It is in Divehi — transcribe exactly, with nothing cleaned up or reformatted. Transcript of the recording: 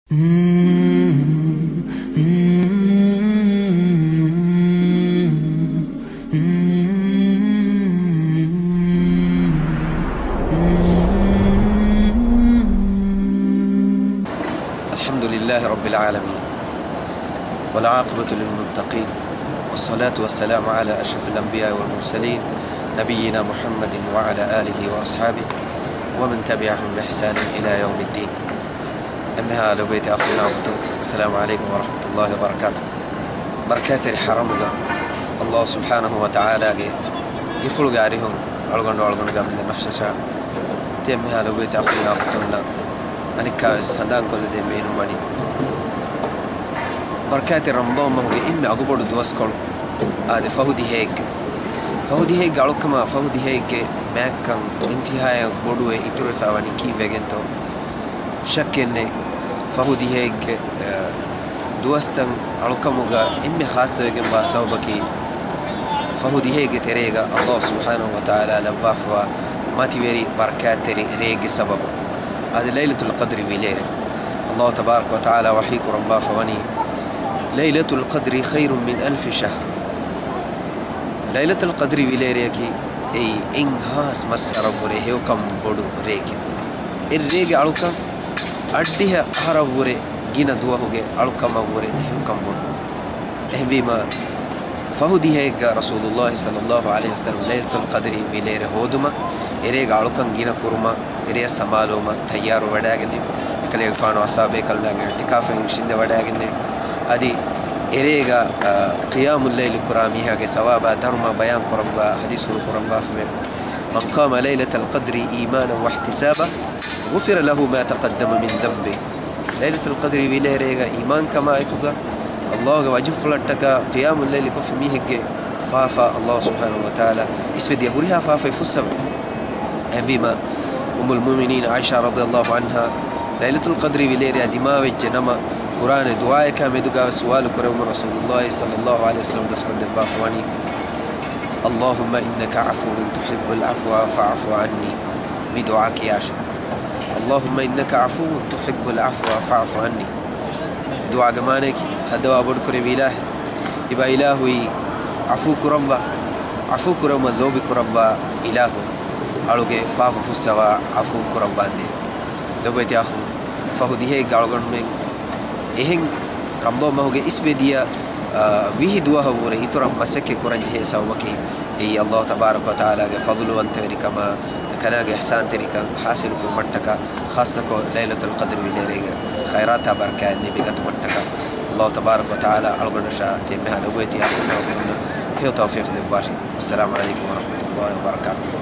الحمد لله رب العالمين، والعاقبة للمتقين، والصلاة والسلام على أشرف الأنبياء والمرسلين، نبينا محمد وعلى آله وأصحابه ومن تبعهم بإحسان إلى يوم الدين. އެންމެހާ ލޮބުވެތި އަޚުންނާ އުޚްތުން، އައްސަލާމު ޢަލައިކުމް ވަރަޙްމަތުﷲި ވަބަރަކާތު. ބަރަކާތްތެރި ޙަރަމުގަ ﷲ ސުބްޙާނަހޫ ވަތަޢާލާގެ ގެފުޅުގެ އަރިހުން އަޅުގަނޑު އަޅުގަނޑުގެ އަމިއްލަ ނަފްސަށާ ތިޔަ އެންމެހާ ލޮބުވެތި އަޚުންނާ އުޚްތުންނަށް އަނެއްކާވެސް ހަނދާންކޮށްލަދޭން ބޭނުންވަނީ، ބަރަކާތްތެރި ރަމަޟާން މަހުގެ އެންމެ އަގުބޮޑު ދުވަސްކޮޅު، އާދެ، ފަހު ދިހައެއްގެ، ފަހު ދިހައެއްގެ އަޅުކަމާ ފަހު ދިހައެއްގެ މާތްކަން އިންތިހާޔަށް ބޮޑުވެ އިތުރުވެފަ ވަނީ ކީއްވެގެންތޯ؟ ޝައްކެއްނެތް، ފަހު ދިހައެއްގެ، އަ، ދުވަސްތައް އަޅުކަމުގަ އެންމެ ޚާއްޞަވެގެންވާ ސަބަބަކީ، ފަހު ދިހައެއްގެ ތެރޭގަ ﷲ ސުބްޙާނަހޫ ވަތަޢާލާ ލައްވާފަވާ މަތިވެރި ބަރަކާތްތެރި ރެއެއްގެ ސަބަބުން. އާދެ، ލައިލަތުލް ޤަދްރި ވިލޭރޭ. ﷲ ތަބާރަކަ ވަތަޢާލާ ވަޙީ ކުރައްވާފަ ވަނީ، ليلة القدر خير من ألف شهر. ލައިލަތުލް ޤަދްރި ވިލޭރެއަކީ އެއީ އެއްހާސް މައްސަރަށްވުރެ ހެޔޮކަން ބޮޑު ރެއެކެވެ. އެ ރޭގެ އަޅުކަން އަށްޑިހަ އަހަރަށްވުރެ ގިނަ ދުވަހުގެ އަޅުކަމަށްވުރެ ހެޔޮކަން ބޮޑު. އެހެންވީމަ، ފަހު ދިހައެއްގަ ރަސޫލުﷲ ޞައްލަﷲު ޢަލައިހި ވަސައްލަމް ލައިލަތުލް ޤަދްރި ވިލޭރެ ހޯދުމަށް، އެރޭގަ އަޅުކަން ގިނަ ކުރުމަށް، އެރެއަށް ސަމާލުވުމަށް ތައްޔާރު ވަޑައިގެންނެވި. އެކަލޭގެފާނު އަޞްޙާބު ބޭކަލުންނާގެ އިޢްތިކާފަށް އިށީނދެ ވަޑައިގެންނެވި. އަދި އެރޭގަ، އަ، ޤިޔާމު ލައިލު ކުރާ މީހާގެ ޘަވާބާ ދަރުމަ ބަޔާން ކުރައްވާ ޙަދީޘްފުޅު ކުރައްވާފަވޭ. من قام ليلة القدر إيمانا واحتسابا غفر له ما تقدم من ذنبه. ލައިލަތުލް ޤަދްރި ވިލޭރޭގަ އީމާންކަމާއެކުގަ، ﷲގެ ވަޖުހުފުޅަށްޓަކާ ޤިޔާމު ލައިލު ކޮށްފި މީހެއްގެ ފާފަ ﷲ ސުބްޙާނަހޫ ވަތަޢާލާ އިސްވެދިޔަ ހުރިހާ ފާފައެއް ފުއްސަވޭ. އެހެންވީމަ، އުއްމުލް މުއުމިނީން ޢާއިޝާ ރަޟިޔަﷲު ޢަންހާ ލައިލަތުލް ޤަދްރި ވިލޭރެއަށް ދިމާވެއްޖެ ނަމަ، ކުރާނެ ދުޢާއެއްކާ މެދުގައި ސުވާލު ކުރެވުމަށް ރަސޫލުﷲ ޞައްލަﷲު ޢަލައިހި ވަސައްލަމް ދަސްކޮށްދެއްވާފަ ވަނީ، اللهم إنك عفو تحب العفو فاعف عني. މި ދުޢާ ކިޔާށޭ. اللهم إنك عفو تحب العفو فاعف عني. ދުޢާގެ މާނައަކީ، ހައްދަވާ ބޮޑުކުރެއްވި އިލާހޭ، ތިބާ އިލާހުއީ ޢަފޫ ކުރައްވާ، ޢަފޫ ކުރެވުމަށް ލޯބި ކުރައްވާ އިލާހު، އަޅުގެ ފާފަ ފުއްސަވާ، ޢަފޫ ކުރައްވާނދޭ. ލޮބުވެތި އަޚުން، ފަހު ދިހައެއްގަ އަޅުގަނޑުމެން އެހެން ރަމަޟާން މަހުގެ އިސްވެދިޔަ، އާ، ވިހި ދުވަހަށްވުރެ އިތުރަށް މަސައްކަތް ކުރަންޖެހޭ ސަބަބަކީ، އެއީ ﷲ ތަބާރަކަ ވަތަޢާލާގެ ފަޟުލުވަންތަވެރިކަމާ، އެކަލާނގެ އިޙްސާންތެރިކަން ޙާޞިލުކުރުމަށްޓަކާ، ޚާއްޞަކޮށް ލައިލަތުލް ޤަދްރި ވިލޭރޭގެ ޚައިރާތާ ބަރަކާތް ލިބިގަތުމަށްޓަކާ، ﷲ ތަބާރަކަ ވަތަޢާލާ އަޅުގަނޑަށާ ތިޔަ އެންމެހާ ލޮބުވެތި އަޚުންނާ އުޚްތުންނަށް ހެޔޮ ތައުފީޤު ދެއްވާށި. އައްސަލާމު ޢަލައިކުމް ވަރަޙްމަތުﷲި ވަބަރަކާތުހު.